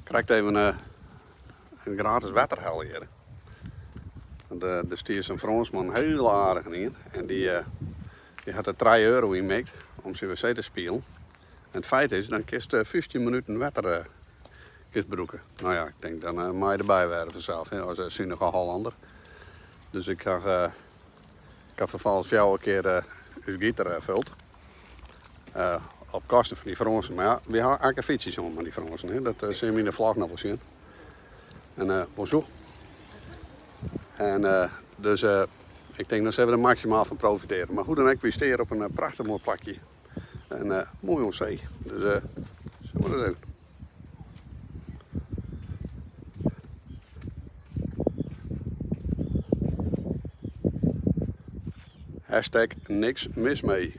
Krekt even in gratis wetter helle hjir. Want der stie sa'n Frânsman, in hiele aardigen ien, en dy dy hat der trije euro yn mikt om syn wc te spielen. En it feit is, dan kinst 15 minuten wetter kinst brûke. No ja, ik tink dan mei je derby wêze fansels, hè, as sunige Hollander. Dus ik ha ik ha ferfolgens fjouwer kear ús giter fuld. Op kosten fan dy Frânsen. Mar ja, wy ha akkefietsjes hân mei dy Frânsen. Hè. Dat sille we yn de vlog noch wol sjen. En bonjour. En dus ik tink, dan sille we der maksimaal fan profitearje. Mar hoe dan ek, wy stean op in prachtich moai plakje. En moai oan see. Dus sille we dat even. Hashtag niks mis mee.